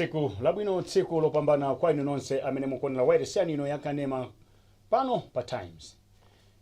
Tsiku labwino, tsiku lopambana kwa inu nonse amene mukuonera wailesi yanu ino yakanema pano pa Times.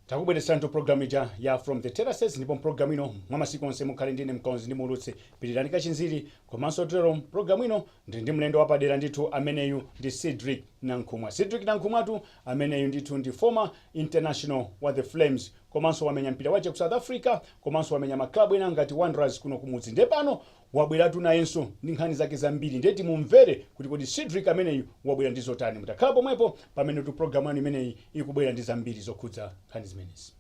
Takubweretserani programu ija ya From the Terraces, ndipo mpulogalamu ino mwa masiku onse mukhale ndine mkonzi ndi muulutsi Pirirani Kachinziri. Komanso tero mpulogalamu ino ndili ndi mlendo wapadera ndithu. Ameneyu ndi Cedric Nankhumwa. Cedric Nankhumwatu ameneyu ndithu ndi former international wa the Flames, komanso wamenya mpira wache ku South Africa, komanso wamenya maklabu ena ngati Wanderers kuno kumudzi. Ndiye pano wabweratu nayenso ndi nkhani zake zambiri, ndiye timumvere kuti kodi Cedric ameneyu wabwera ndi zotani. Mutakhala pomwepo pamene tu programu yanu imeneyi ikubwera ndi zambiri zokhudza nkhani zimenezi.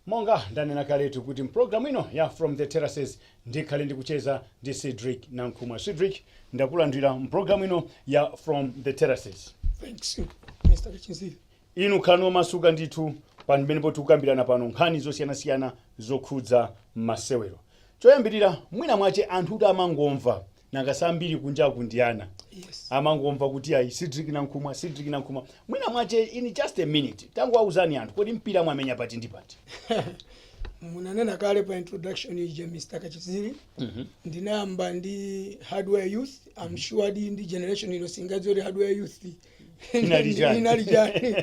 Monga ndanena kaletu kuti mpulogalamu ino ya From the Terraces ndikhale ndikucheza ndi Cedric Nankhumwa. Cedric, ndakulandira mpulogalamu ino ya From the Terraces. Thanks, Mr. Kachinziri. Inu khalani omasuka ndithu pamenepo. Tikukambirana pano nkhani zosiyanasiyana zokhudza masewero. Choyambirira, mwina mwache anthu kuti amangomva, nanga sambiri kunjaku ndi ana, amangomva kuti ayi, Cedric Nankhumwa, Cedric Nankhumwa. Mwina mwache in just a minute tangowauzani anthu, kodi mpira mwamenya pati ndi pati? Munanena kale pa introduction ija, Mr. Kachinziri. Ndinayamba ndi Hardware Youth. I'm sure ndi generation ino singadziwe kuti Hardware Youth Inali chani. Inali chani,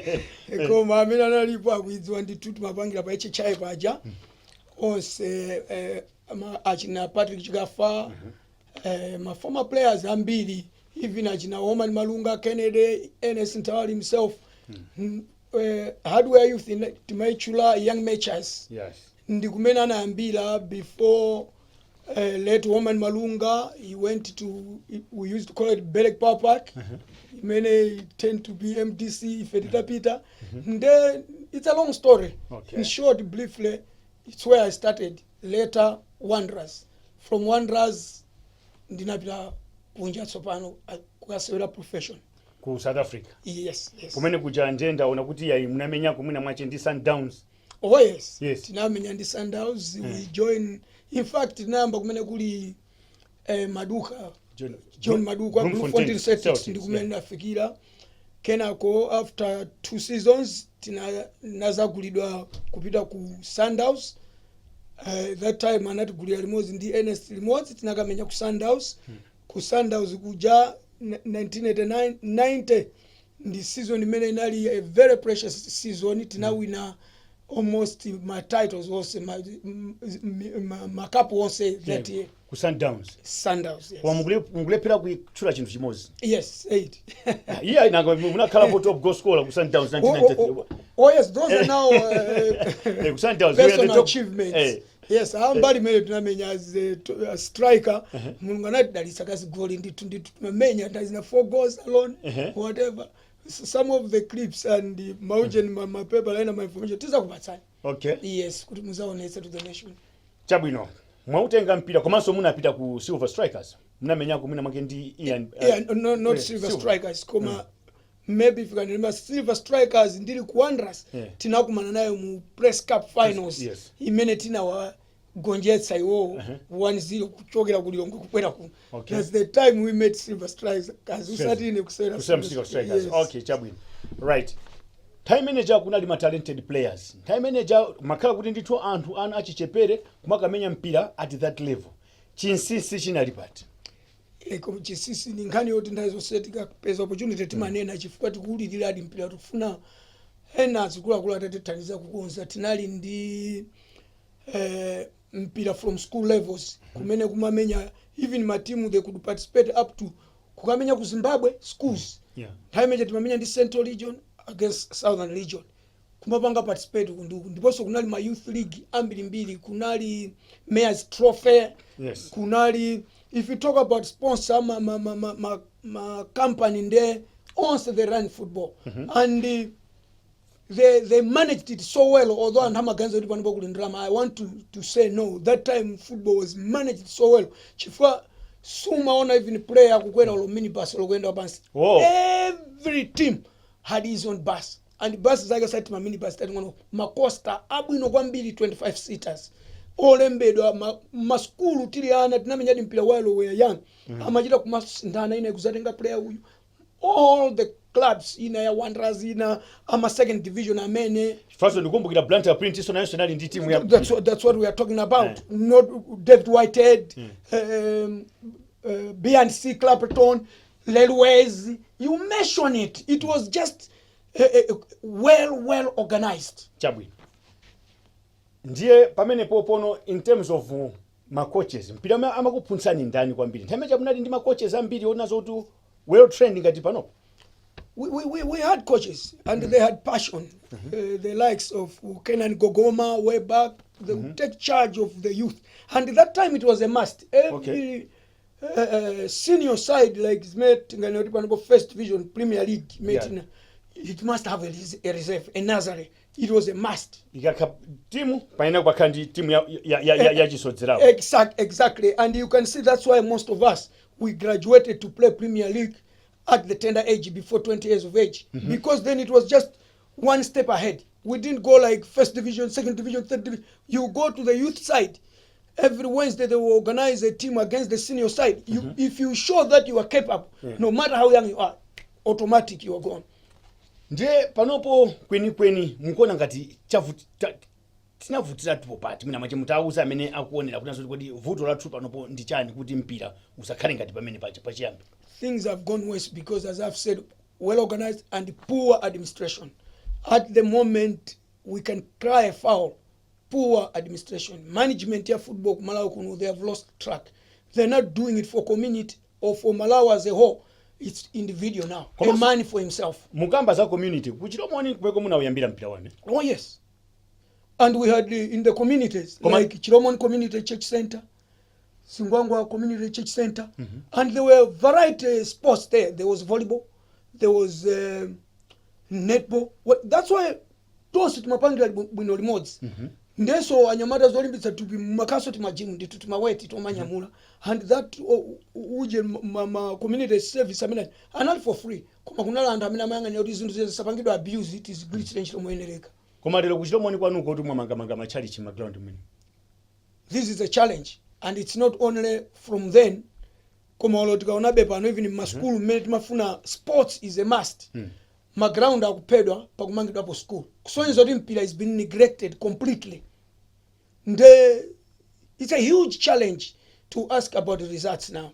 koma amene analipo akuidziwa ndithu. Timapangira pa HHI paja onse, achina Patrick Chikafa, ma former players ambiri, even achina Oman Malunga, Kennedy, Ernest Ntawali himself. Hardware Youth timaitchula Young Matchers. Ndi kumene anayambira before late Oman Malunga. He went to, we used to call it Belek Power Park, imene tend to be MDC ife titapita. Nde it's a long story. In short, briefly, it's where I started. Later Wanderers. From Wanderers ndinapita kunja tsopano, kukasewera profession. Ku South Africa? Yes. Kumene kuja ndiye ndaona kuti yayi, munamenyako mwina mwache ndi Sundowns. Oh yes. Yes. Tinamenya ndi Sundowns. We join, in fact tinayamba kumene kuli Maduka. John, John Maduka, Bloemfontein Celtics. Celtics, Ndi kumene ndafikira. Kenako after two seasons tina nazagulidwa kupita ku Sundowns. That time anatigulira limodzi ndi Ernest limodzi. Tinakamenya ku Sundowns. Ku Sundowns kuja 1989 90 ndi season imene inali a very precious season. Tinawina almost ma titles onse, makapu onse that year. Ku Sundowns? Sundowns, yes. Koma mukulephera kuitchula chinthu chimodzi. Yes, eight. Iya, nanga munakhalapo top goal scorer ku Sundowns 1993. Oh, yes, those are now Ku Sundowns we are the personal top achievements. Yes, ambali imene tinamenya as a striker, Mulungu anatidalitsa kazigoli ndithu ndithu. Timamenya tazina four goals alone, whatever. Some of the clips and the maujen, mapepa ena, ma information tizakupatsani. Yes, kuti muzaonetse to the nation. Chabwino, mwautenga mpira komanso munapita ku Silver Strikers, munamenyako mwina mwake ndi Ian? Yeah, no, not Silver Strikers, koma maybe if you can remember, Silver Strikers ndili ku Wanderers, tinakumana nayo mu Press Cup finals, imene tinawagonjetsa iwowo 1-0 kuchokera ku Lilongwe kubwera kuno. That's the time we met Silver Strikers, usati ine kusewera. Kusewera Silver Strikers. Yes. Okay, chabwino, right. Nthawi imeneja kunali ma talented players. Nthawi imeneja makhala kuti ndithu anthu anu achichepere kumakamenya mpira at that level. Chinsinsi chinali pati? Koma chinsinsi ni nkhani yoti nthawi zonse tikapeza opportunity timanena, chifukwa tikuwuliliradi mpira, tikufuna ena azikuluakulu atatithandiza kukonza. Tinali ndi mpira from school levels, kumene kumamenya even matimu, they could participate up to kukamenya ku Zimbabwe schools. Nthawi imene timamenya ndi Central Region against Southern Region, kumapanga participate kunduku. Ndiponso kunali ma youth league ambirimbiri, kunali Mayor's Trophy, kunali, if you talk about sponsor, ma company nde onse they run football and they managed it so well. Although anthu amaganiza kuti panopo kuli ndalama, I want to say no. That time football was managed so well, chifukwa sumaona even player akukwera ulo minibus, lokuyenda pansi. Every team had his own bus, and bus zake sati ma minibus tating'ono, ma Coaster abwino kwambiri, 25 seaters, olembedwa masukulu. Tili ana tinamenyadi mpira while we were young. Amachita kumasindana, ina kuzatenga player uyu, all the clubs, ina ya Wanderers, ina ama second division amene. Faso ndikumbukira Blantyre Print iso nayonso inali ndi timu ya That's what we are talking about. Not David Whitehead, B&C Clapperton, Railways. You mention it. It was just well organized. Chabwino, ndiye pamene popono, in terms of ma coaches, mpira amakuphunzitsani ndani kwambiri nthawi imene munali ndi ma coaches ambiri onazo kuti well trained ngati panopo? We had coaches and they had passion. The likes of Kenan Gogoma way back, they would take charge of the youth. And at that time it was a must. Every senior side like zimene tinganena kuti panopo first division, Premier League, it must have a reserve, a nursery. It was a must. Ikakha timu payenera kupakhala ndi timu ya chisodzerawo. Exactly. And you can see that's why most of us, we graduated to play Premier League at the tender age, before 20 years of age, because then it was just one step ahead. We didn't go like first division, second division, third division. You go to the youth side. Every Wednesday they will organize a team against the senior side. If you show that you are capable, no matter how young you are, automatic you are gone. Ndiye panopo kwenikweni mukuona ngati tinavutira pati? Mwina mwache mutawuza amene akuonera kuti nazo kodi vuto lathu panopo ndi chani kuti mpira usakhale ngati pamene pacha pachiyambi? Things have gone worse because, as I've said, well organized and poor administration. At the moment, we can cry foul. Poor administration. Management ya football ku Malawi kuno, they have lost track. They're not doing it for community or for Malawi as a whole. It's individual now. A man for himself. Mukamba za community, kuchilomoni kumeko munawuyambira mpira wanu? Oh yes. And we had in the communities like Chilomoni Community Church Center, Singwangwa Community Church Center, and there were variety sports there. There was volleyball, there was netball. Well, that's why tonse timapangira bwino limodzi. Ndenso anyamata zolimbitsa thupi makaso, tima gym ndithu, tima weight tomanyamula, and that uje ma community service amene anali for free, koma kunali anthu amene amayang'anira kuti zinthu zisapangidwe abuse, tizigwiritsire ntchito moyenereka. Koma lero kuchilomoni kwanuko kuti mwamangamanga matchalichi ma ground mwene. This is a challenge, and it's not only from then, koma olo tikaonabe pano, even mmasukulu mmene timafuna sports is a must, ma ground akuphedwa pakumangidwapo school, kusonyeza kuti mpira is been neglected completely. Nde it's a huge challenge to ask about the results now.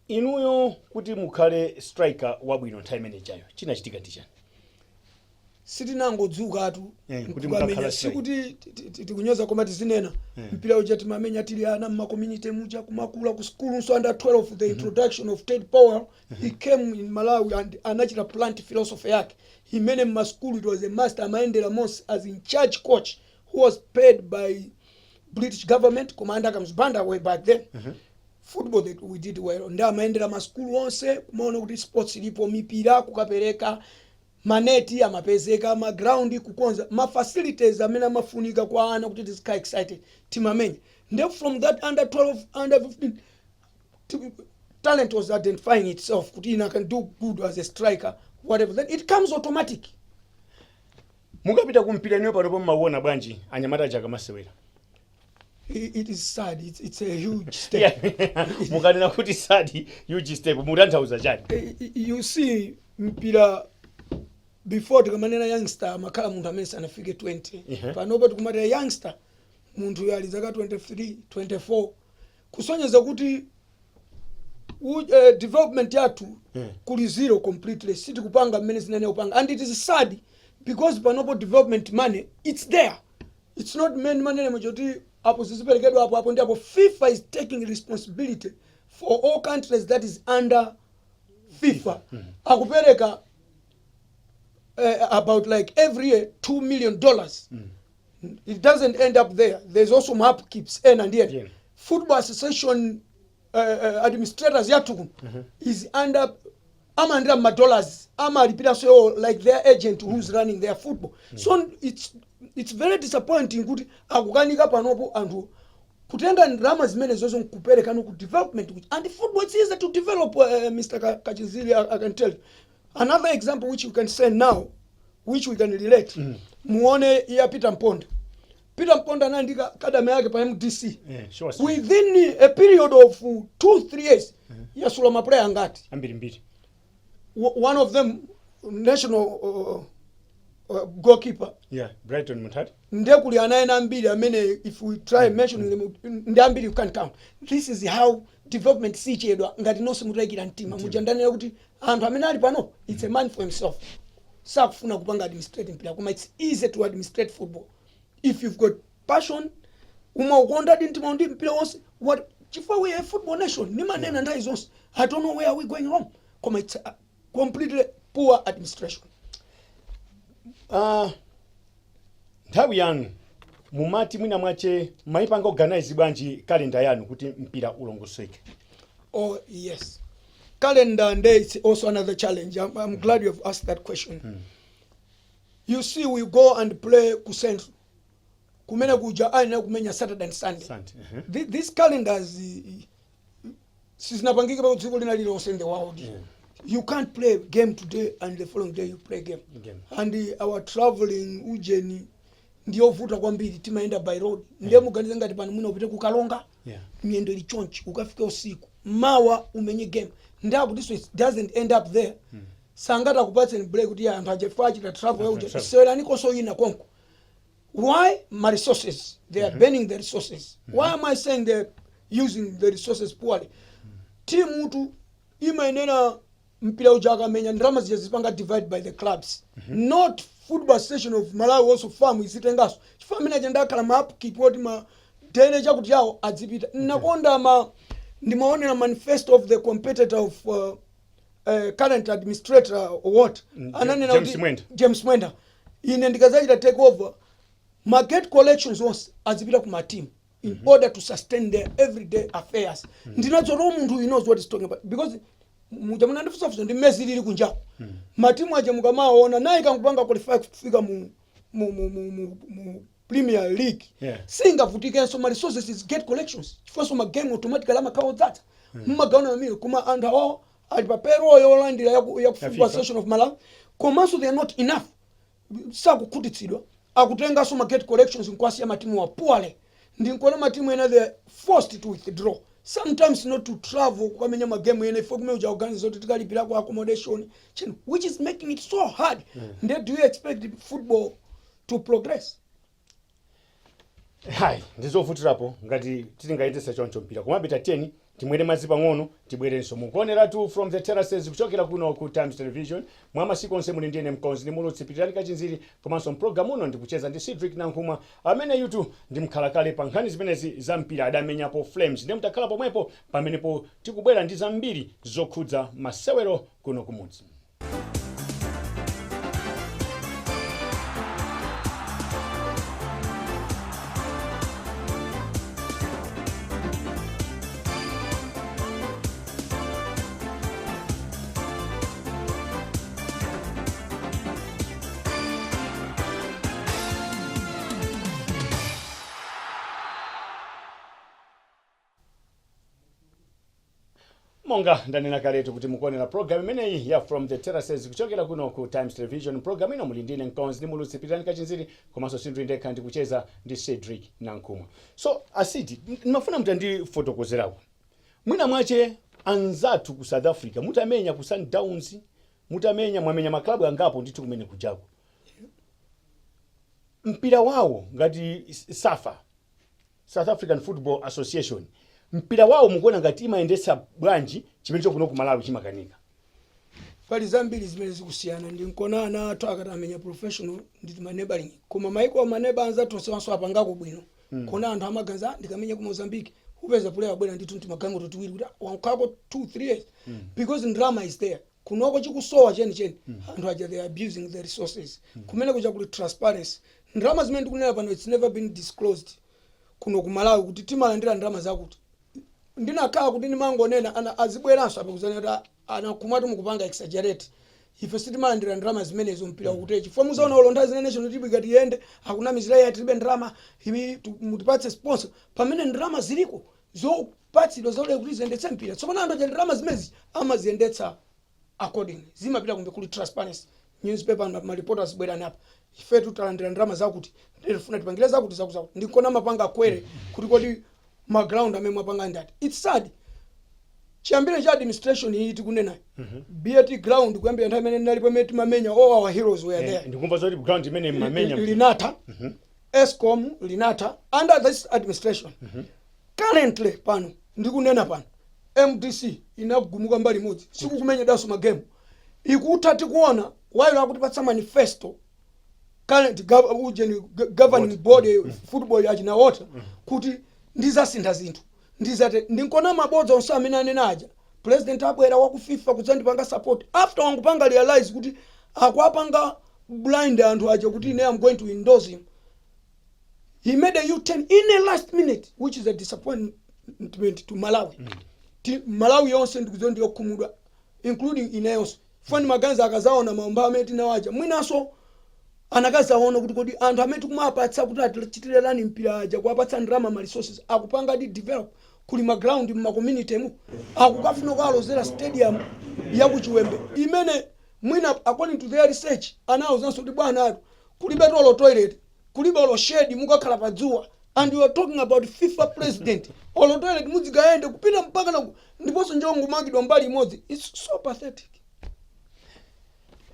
Inuyo kuti mukhale striker wabwino nthawi imene ichayo, chinachitika ndi chani? Sitinangodzukatu Kuti nkukamenya. mukakhala striker. Sikuti tikunyoza, koma tizinena mpira uja timamenya tili ana mma community muja, kumakula ku school so under 12, the introduction of Ted Powell, he came in Malawi and anachita plant philosophy yake imene mmasukulu it was a master, amayendera monse as in charge coach who was paid by British government, commander Kamuzu Banda way back then. Football that we did well, ndi amayendera masukulu onse kumaona kuti sports ilipo, mipira kukapereka, maneti amapezeka, ma ground kukonza, ma facilities amene amafunika kwa ana kuti tizikhala excited timamenya. Nde from that under 12, under 15, talent was identifying itself kuti ina can do good as a striker, whatever, then it comes automatic. Mukapita kumpira inuyo panopo mmauona bwanji anyamata aja akamasewera? It is sad. It's a huge step. Mukanena kuti sad, huge step, mutanthauza chani? You see, mpira before, tikamanena youngster, amakhala munthu amene sanafike 20. Panopa tikumati youngster munthu uyo ali zaka 23, 24, kusonyeza kuti development yathu kuli zero completely. Sitikupanga mmene zinene kupanga, and it is sad because panopo development money, it's there. It's not many manene choti apo ziziperekedwa apo apo ndi apo. FIFA is taking responsibility for all countries that is under FIFA. Akupereka about like every year $2 million. It doesn't end up there. There's also some upkeeps ena and ena. Football association administrators yathu kuno is under, amalandira ma dollars, amalipiranso like their agent who's running their football. So it's very disappointing kuti akukanika panopo anthu kutenga ndalama zimene zozo nkuperekano ku development and football, it's easy to develop. Mr. Kachizili, I can tell you. Another example which you can say now, which we can relate, muone ya Peter Mponda. Peter Mponda anali academy yake pa MDC. Yeah, sure. Within a period of 2-3 years, yasula maplayer angati? Ambiri mbiri. One of them national goalkeeper. Yeah, Brighton Muntati. Ndiye kuli ana ena ambiri amene if we try mentioning them, ndi ambiri, you can't count. This is how development sichedwa ngati nonse mutayikira mtima. Mujandanira kuti anthu amene ali pano, it's a man for himself, sakufuna kupanga administrate mpira, koma it's easy to administrate football if you've got passion, umaukonda mtima ndi mpira wonse. What, chifukwa we are a football nation, nimanena nthawi zonse. I don't know where we going wrong, koma it's a completely poor administration. Nthawi yanu mumati mwina mwache mayipanga organize bwanji kalenda yanu kuti mpira ulongoseke? Oh, yes. Calendar and it's also another challenge. I'm glad you have asked that question. You see, we go and play ku Central. Kumene kuja aina kumenya Saturday and Sunday. Sunday. These calendars sizinapangike pa dziko lina lililonse in the world. You can't play game today and the following day you play game. Game. And our traveling ujeni ndiyovuta kwambiri, timayenda by road. Ndiye muganize ngati pano mwina upite kukalonga, miyendo ili chonchi, ukafika usiku, mawa umenye game. Ndakuti it doesn't end up there. Sangata kupatseni break kuti anthu ajefa achita travel yauja, travel. seweranikonso ina konko. Why? My resources, they are burning the resources. Why am I saying they're using the resources poorly? Timu imayenera mpira uja akamenya, ndalama zija zipanga divide by the clubs, not Football Association of Malawi also, FAM, izitengaso, chifukwa amene aja ndakhala ma upkeep oti ma dene chakuti yawo adzipita. Nakonda ma ndimaonera manifesto of the competitor of current administrator or what, ananena James kuti Mwenda. James Mwenda, ine ndikazachita take over, ma gate collections onse azipita ku mateam in order to sustain their everyday affairs. Ndinadzoti munthu he knows what he's talking about, because muja munandifusafusa ndi mmezi lili kunjaku, matimu aja mukamaona naye kangupanga qualify kufika mu Premier League, singavutikenso ma resources is gate collections, chifukwanso ma game automatically amakhala odzadza, mmagawana mamiri. Koma anthu awawo ali pa payroll yolandira yaku Football FIFA. Association of Malawi, komanso they are not enough, sakukhutitsidwa, akutenganso ma gate collections nkwasiya matimu wa poorly. Ndinkona matimu ena they are forced to withdraw sometimes, not to travel kukamenya magemu ena ifo kumene uja organize kuti tikalipirako accommodation chino, which is making it so hard. Nde do you expect football to progress? Hayi, ndizovutirapo ngati titingayendesa choncho mpira. Komabe tatiyeni timwere madzi pang'ono, tibwerenso. Mukuoneratu From the Terraces kuchokera kuno ku Times Television. Mwa masiku onse muli ndine mkonzi ndi mulutsi Pitirani Kachinziri, komanso mpulogalamu uno ndikucheza ndi Cedric Nankhumwa amene yutu ndi mkhalakale pa nkhani zimenezi za mpira, adamenyapo Flames. Ndiye mutakhala pomwepo pamenepo, tikubwera ndi zambiri zokhudza masewero kuno kumudzi. Monga ndanena kaletu kuti mukuonera program imeneyi ya From the Terraces kuchokera kuno ku Times Television. Program ino muli ndine mkonzi ndi mulutsi Pitirani Kachinziri, komanso sindili ndekha, ndikucheza ndi Cedric Nankhumwa. So asidi, ndimafuna mutandifotokozerako mwina mwache anzathu ku South Africa, mutamenya ku Sundowns, mutamenya, mwamenya maklabu angapo ndithu kumene kujako, mpira wawo ngati SAFA, South African Football Association, mpira wawo mukuona ngati imayendetsa bwanji chimene chokuno ku Malawi chimakanika? Pali zambiri zimene zikusiyana. Ndi nkona ana athu akati amenya professional ndi ma neighboring, koma maiko amaneba anzathu onsewanso apangako bwino. Kona anthu amaganiza, "Ah, ndikamenya ku Mozambique," upeza player abwera ndithu ntimagangoto tiwiri kuti wankhalako 2 3 years, because drama is there. Kunoko chikusowa chenicheni, anthu aja they are abusing the resources. Kumene kuja kuli transparency. Ndalama zimene ndikunena pano, it's never been disclosed kuno ku Malawi kuti timalandira ndalama zakuti. Ndinakhala kuti ndimangonena, ana azibweranso apakuzana kuti anakumatu mukupanga exaggerate, ife sitimalandira ndalama zimenezo, mpira ukutere. Chifukwa muzaona ulo nthawi zina national team ikati iyende, akunamizira, iye tilibe ndalama, ibi mutipatse sponsor, pamene ndalama ziliko zopatsidwa zaulere kuti ziyendetse mpira. Tsopano anthu aja ndalama zimenezi amaziyendetsa. Accordingly zimapita kumbe kuli transparency, newspaper ma reporters bwerani apa, ifetu talandira ndalama zakuti, tifuna tipangire zakuti, zakuti, zakuti. Ndikona mapanga query kuti kodi ma ground amene mwapanga ndati. It's sad, chiyambire cha administration iyi tikunenayi, BAT ground, kuyambira nthawi imene ndinalipo, imene timamenya, all our heroes were there. Ndikumva zoti ground imene mmamenya. Linatha. ESCOM linatha under this administration. Currently pano ndikunena pano, MDC inagumuka mbali imodzi, sikukumenya daso magemu, ikutha. Tikuona while akutipatsa manifesto, current ujeni governing body, football yachinawota kuti ndizasintha zinthu, ndizate. Ndinkona mabodza onse amene anena aja, president abwera waku FIFA kudzandipanga support, after wangupanga realize kuti akuapanga blind anthu aja kuti ine am going to endorse him, he made a U-turn in a last minute, which is a disappointment to Malawi. Malawi yonse ndikudziwa ndiyokhumudwa, including ineyonso. Fani maganizo akazaona maumba amene tinawaja, mwinanso anakazaona kuti kodi anthu amene tikumapatsa kuti atichitirerani mpira aja, kuwapatsa ndalama, ma resources, akupanga di develop kuli ma ground mma community mu, akukafuna kukalozera stadium ya kuchiwembe imene mwina according to their research anawuzanso kuti bwana atu kulibe tolo toilet, kulibe olo shade, mukakhala pa dzuwa. And you are talking about FIFA president, olo toilet muzikayende kupita mpaka na ndiponso njongumangidwa mbali imodzi. It's so pathetic.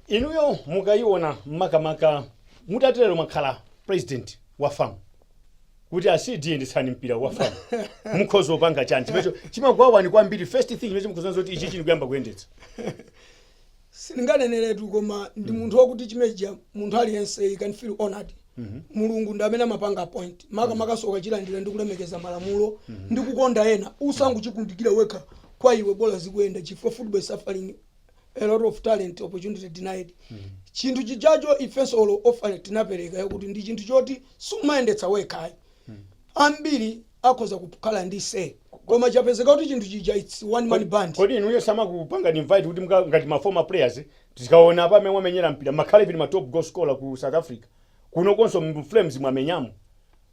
Inuyo mukayiona makamaka mutatero mwakhala president wa FAM, kuti asidi mpira wa FAM, mukhoza opanga chani chimecho chimakuwawani kwambiri? First thing chimene mukhoza zoti ichi chini kuyamba kuyendetsa? Sindinganeneretu, koma ndi munthu wakuti chimeja munthu aliyense, you can feel honored. Mulungu ndi amene amapanga appoint, makamakaso ukachilandira ndi kulemekeza malamulo ndi kukonda ena, usanguchikundikira wekha kwa iwe, bola zikuyenda, chifukwa football is suffering a lot of talent, opportunity denied. Chinthu chijacho ifenso olo offer tinapereka yakuti ndi chinthu choti sumayendetsa wekhayi, ambiri akhoza kukhala ndi say, koma chapezeka kuti chinthu chija it's one man band. Kodi inuyo samakupanga invite kuti ngati ma former players, tikaona pa amene mwamenyera mpira, makhale pili ma top goal scorer ku South Africa kuno, konso mu Flames mwamenyamo,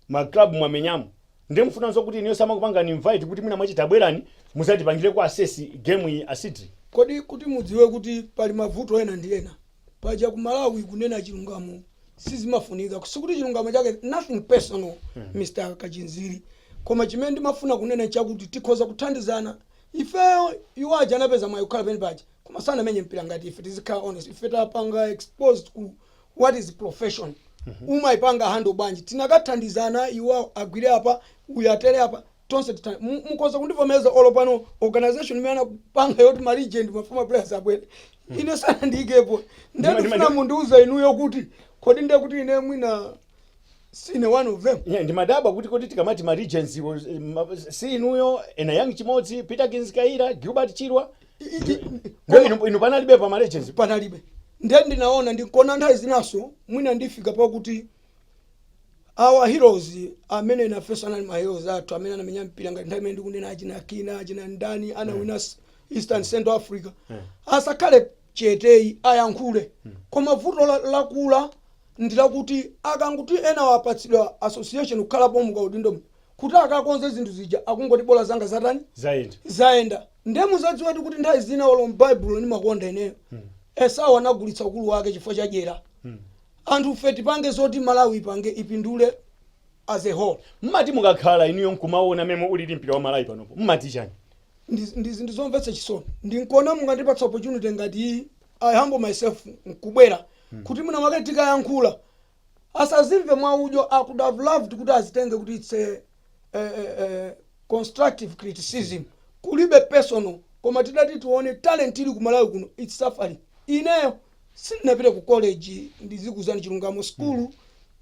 ma club mwamenyamo, ndiye mufunanso kuti inuyo samakupanga invite kuti mwina mwachita bwerani muzatipangire ku assess game iyi asidri? Kodi kuti mudziwe kuti pali mavuto ena ndi ena paja ku Malawi, kunena chilungamo sizimafunika, sikuti chilungamo chake, nothing personal, Mr Kachinziri, koma chimene ndimafuna kunena chakuti tikhoza kuthandizana ifeyo. Iwo aja anapeza mwayi kukhala pene paja, koma sanamenye mpira ngati ife. Tizikhala honest, ife tapanga exposed ku what is profession, umayipanga handle bwanji. Tinakathandizana, iwo agwire apa, uyu atere apa, tonse mukhoza kundivomereza. Olo pano organization imene anapanga yoti ma legend, ma former players abwere, ine sanandiyikepo. Ndiye ndifuna mundiuza inuyo kuti kodi ndiye kuti ine mwina sine one of them? Yeah, ndimadabwa kuti kodi tikamati ma legends si inuyo, ena Young Chimodzi, Peter Kinzikaira, Gilbert Chirwa? Ndiyo inu panalibe pa ma legends? Panalibe. Ndiye ndinaona ndikona nthawi zinaso mwina ndifika pakuti our heroes amene nafenso anali ma heroes athu, amene anamenya mpira ngati nthawi imene ndikunena, achina Kina, achina ndani, anawina Eastern Central Africa, asakhale cheteyi, ayankhule. Koma vuto lakula ndilakuti akanguti ena wapatsidwa association kukhalapo mukaudindo kuti akakonze zinthu zija, akungoti bola zanga zatani? Zayenda. Zayenda. Ndiye muzadziwa kuti nthawi zina olo m'Baibulo ndimakonda ineyo, Esau anagulitsa ukulu wake chifukwa cha dyera. Anthu fe tipange zoti Malawi ipange ipindule as a whole. Mmati mukakhala inuyo nkumaona meme ulili mpira wa Malawi panopo, mmati chani? Ndi zinthu zomvetsa chisoni. Ndinkona mungandipatsa opportunity ngati iyi, I humble myself nkubwera kuti mwina mwake tikayankhula asazimve mwaudyo. I could have loved kuti azitenge kuti it's a constructive criticism, kulibe personal, koma tidati tione talent ili ku Malawi kuno, it's suffering. Ineyo sindinapite ku college, ndizikuzani chilungamo, school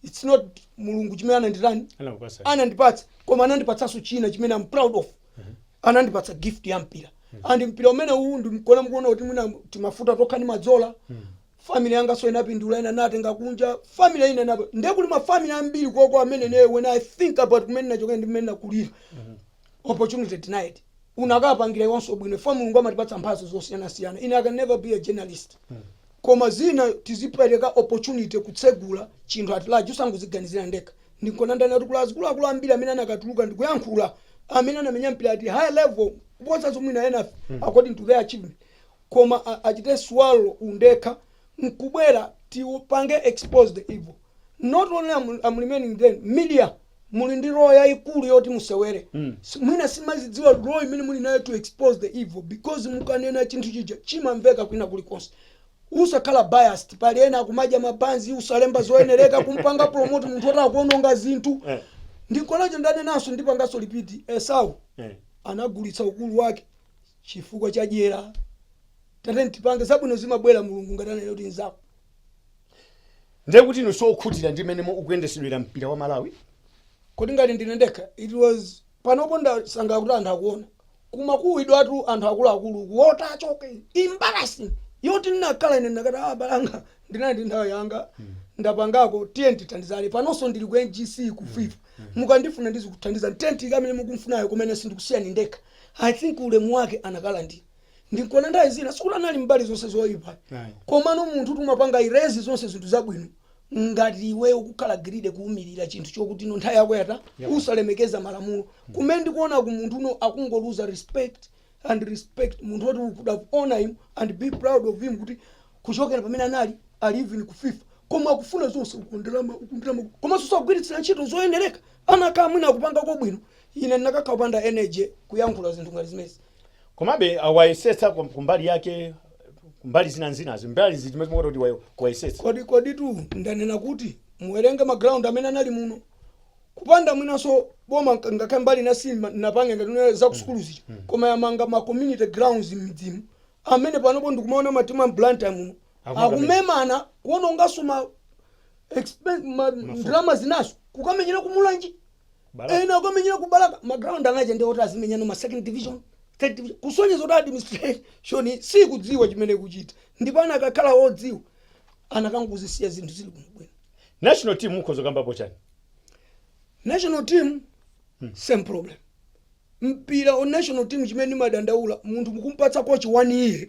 it's not Mulungu chimene ananditani? Anakupasa. Anandipatsa, koma anandipatsanso china chimene I'm proud of. Anandipatsa gift ya mpira, and mpira umene uwu ndikona mukuona kuti mwina timafuta tokha ndi madzola. Family yangaso inapindula, ina natenga kunja, family ina napo. Ndiye kuli ma family ambiri koko amene ne when I think about kumene nachokera ndi kumene nakulira, opportunity denied, unakapangira iwonso bwino. Fa Mulungu amatipatsa mphatso zosiyanasiyana. Ine I can never be a journalist, koma zina tizipereka opportunity kutsegula chinthu at large, usangoziganizira ndekha. Ndikona ndani kuti kula azikuluakulu ambiri amene anakatuluka ndikuyankhula, amene anamenya mpira at high level kuposa zomwina ena according to their achievement. Koma achite swallow undekha nkubwera tiupange expose the evil. Not only I'm remaining, then media muli ndi role yayikulu yoti musewere. Mwina simazidziwa role imene muli nayo to expose the evil, because mukanena chinthu chija chimamveka kwina kulikonse. Usakhala biased, pali ena akumadya mabanzi, usalemba zoyenereka, kumpanga promote munthu oti akuononga zinthu. Ndikonacho ndanenanso, ndipanganso repeat, Esau anagulitsa ukulu wake chifukwa cha dyera. Tate, tipange zabwino, zimabwera. Mulungu ngati anene kuti nzako. Ndiye kuti inu sokhutira ndi mmene ukuyendesedwera mpira wa Malawi? Kodi ngati ndine ndekha? It was panopo ndasanga kuti anthu akuona kumakuwidwatu, anthu akuluakulu kuwota achoke, embarrassing yoti ndinakhala ine ndakati, ah, balanga ndinali ndi nthawi yanga, ndapangako, tiye tithandizane. Panonso ndili ku NGC, ku FIFA, mukandifuna ndizikuthandizani. Tiye tikamene mukumfunayo, kumene sindikusiyani ndekha. I think ulemu wake anakala ndi ndikuona nthawi zina sikuti anali mbali zonse zoyipa. Komano munthu tumapanga erase zonse zinthu zabwino ngati iweyo kukhala greedy, kuwumirira chinthu chokuti ino nthawi yako yata, usalemekeza malamulo. Kumene ndikuona ku munthu uno akungoluza respect and respect, munthu woti we could have honor him and be proud of him kuti kuchokera pamene anali ali even ku FIFA, koma akufuna zonse, ukundalama, ukundalama, komanso sagwiritsira ntchito zoyenereka. Anakhala mwina akupanga kobwino, ine ndinakakhala kupanda energy kuyankhula zinthu ngati zimezi. Komabe awayesetsa kumbali yake, kumbali zina zinazo, mbali zimene kuti wayesetsa. Kodi tu ndanena kuti muwerenge ma ground amene anali muno, kupanda mwinanso boma, ngakhale mbali nasi napange ngati za kusukulu zija, koma yamanga ma community grounds m'midzimu amene panopo ndikumaona matimu a Blantyre muno akumemana kuononganso ma ndalama zinaso kukamenyera kumulanji. Balaka. Ena akamenyera ku Balaka. Ma ground anaja ndi oti azimenyano ma second division, third division, kusonyeza kuti administration sikudziwa chimene kuchita, ndipo anakakhala odziwa anakangozisiya zinthu zili bwinobwino. National team mukhoza kambapo chani? National team, same problem. Mpira on national team, chimene ndimadandaula, munthu mukumpatsa coach one year,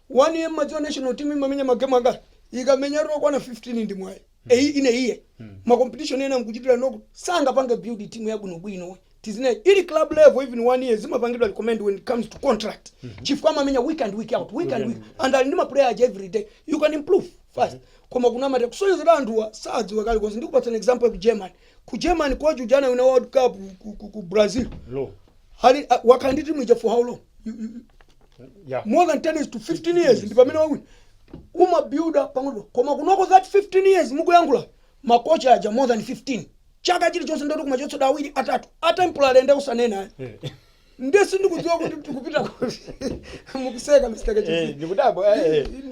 one year. Mmadziwa national team imamenya magemu angati? Ikamenya rokwana 15 ndi mwayi eyi ine iye ma competition ena mkuchitira noko, sangapange build team yabwinobwino. Tizine ili club level, even one year zimapangidwa recommend when it comes to contract, chifukwa amamenya week and week out, week and week, and ali ndi ma player aja every day, you can improve fast. Koma kunamata kusonyeza kuti anthuwa sadziwa kalikonse. Ndikupatsani example ku Germany. Ku Germany, coach uja anawina World Cup ku Brazil. Lo. Ali wakhala ndi timu ija for how long? More than 10 years to 15 years, ndi pamene wawina. Umabuilda pang'ono. Koma kunoko that 15 years mukuyankhula, makocha aja more than 15 chaka chilichonse, ndoti kumachotsedwa awiri, atatu, a temporary nde usanena. Ndiye sindikudziwa kuti tikupita kuti. Mukuseka, Mr. Kachisi. Ndikudabwa,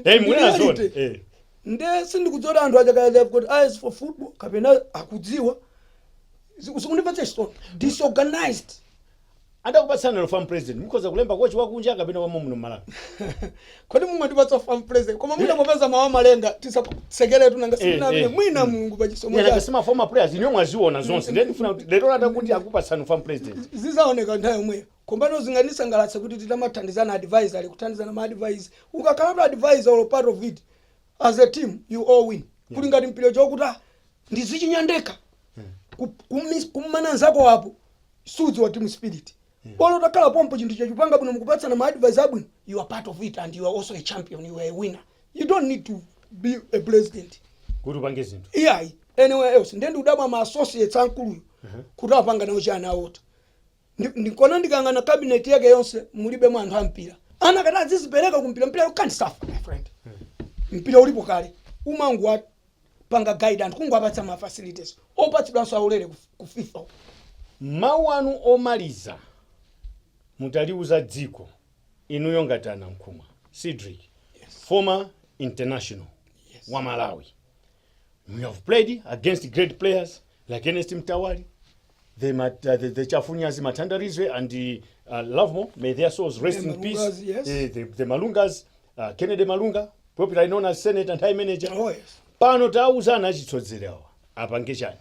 munena zona. Reality. Nde sindikudziwa kuti anthu aja kaya they've got eyes for football kapena akudziwa. Zikundipatsa chisoni, disorganized. Adakupatsani FAM president, mukhoza kulemba kochi wakunja kapena wamo muno Malawi? Kodi mumandipatsa FAM president, koma mwina popeza mawa malenga tisasekeretu nanga sitinamene, mwina Mulungu pachisomo Yana chake. Kasima former players, iniyo mwaziona zonse, ndiye ndifuna kuti lero lata kuti akupatsani FAM president. Zizaoneka nthawi yomweyo. Kombano zingandisangalatse kuti titamathandizana advisory, kuthandizana ma advice. Ukakhala tu advisor or part of it, as a team you all win. Kuli ngati mpira chokuti ah, ndizichinya ndekha, kummana nzako apo, sudziwa team spirit. Olo utakhala pompo, chinthu chachipanga bwino, mukupatsana ma advice abwino, you are part of it and you are also a champion, you are a winner. You don't need to be a president kuti upange zinthu. Iyayi, anywhere else. Ndiye ndikudabwa ma associates ankuluyo kuti apanga nawo chani awota. Ndikona ndikangana cabinet yake yonse mulibemo anthu ampira. Ana kati azizipereka kumpira, mpira you can't suffer, my friend. Mpira ulipo kale, umangu panga guide anthu, kungowapatsa ma facilities opatsidwanso aulere ku FIFA. Mawu anu omaliza, mutaliuza dziko inuyo ngati Anamkhumwa Cedric, former international wa Malawi. You have played against great players like Ernest Mtawali, the Chafunyazi, Matandarizwe and the Lovemore, may their souls rest The in peace. Malungas, yes. The Malungas, Kennedy Malunga, popularly known as Senate and High Manager. Oh yes. Pano tauzana achisodzera awa apange chani?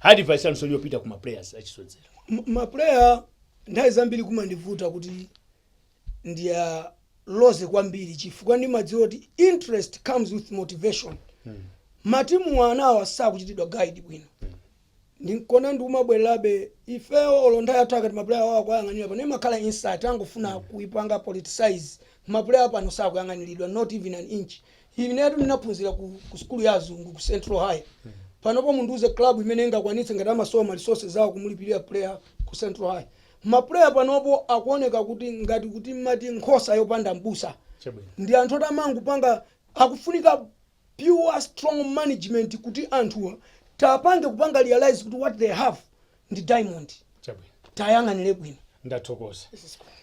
Advice anu yopita kuma players achisodzera. Ma player nthawi zambiri kumandivuta kuti ndiyaloze kwambiri, chifukwa ndimadziwa kuti interest comes with motivation. Matimu anawa sakuchitidwa guide bwino. Ndinkona ndi umabwererabe ifeyo olo nthawi yathu akati maplayer awo akuyang'anira pano, imakhala insult, angofuna kuipanga politicize. Maplayer pano sakuyang'aniridwa, not even an inch. Inetu ndinaphunzira ku skulu ya azungu ku Central High. Panopo mundiuze club imene ingakwanitse, ngati amasowa ma resources awo, kumulipirira player ku Central High. Maplayer panopo akuoneka kuti ngati kuti mati nkhosa yopanda mbusa. Ndi anthu oti amangopanga. Akufunika pure strong management kuti anthuwa tapange kupanga realize kuti what they have ndi diamond. Tayang'anire bwino. Ndathokoza.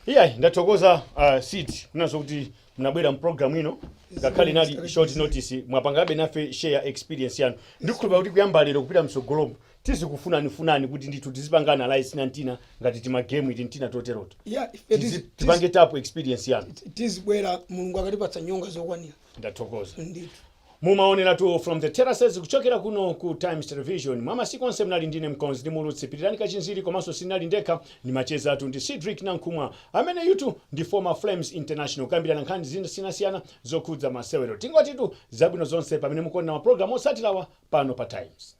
Iyayi, ndathokoza, Sid, kunazo kuti mnabwera mprogram ino ngakhale inali short notice, mwapangabe nafe share experience yanu. Ndikukhulupira kuti kuyamba lero kupita mtsogolomo tizikufunani funani kuti ndithu tizipanga analyze nantina ngati timagame iti ntina toteroto. Yeah, ife Tipange tap experience yanu. Tizibwera Mulungu akatipatsa nyonga zokwanira. Ndathokoza. Ndithu. Mumaonera tu From the Terraces kuchokera kuno ku Times Television. Mwa masiku onse mnali ndine mkonzi ndi mulutsi Pitirani Kachinziri, komanso sinali ndekha, ndimachezatu ndi Cedric Nankhumwa amene yutu ndi former Flames International, kukambirana nkhani zosiyanasiyana zokhudza masewero. Tingotitu zabwino zonse pamene mukuonera mapulogalamu otsatirawa pano pa Times.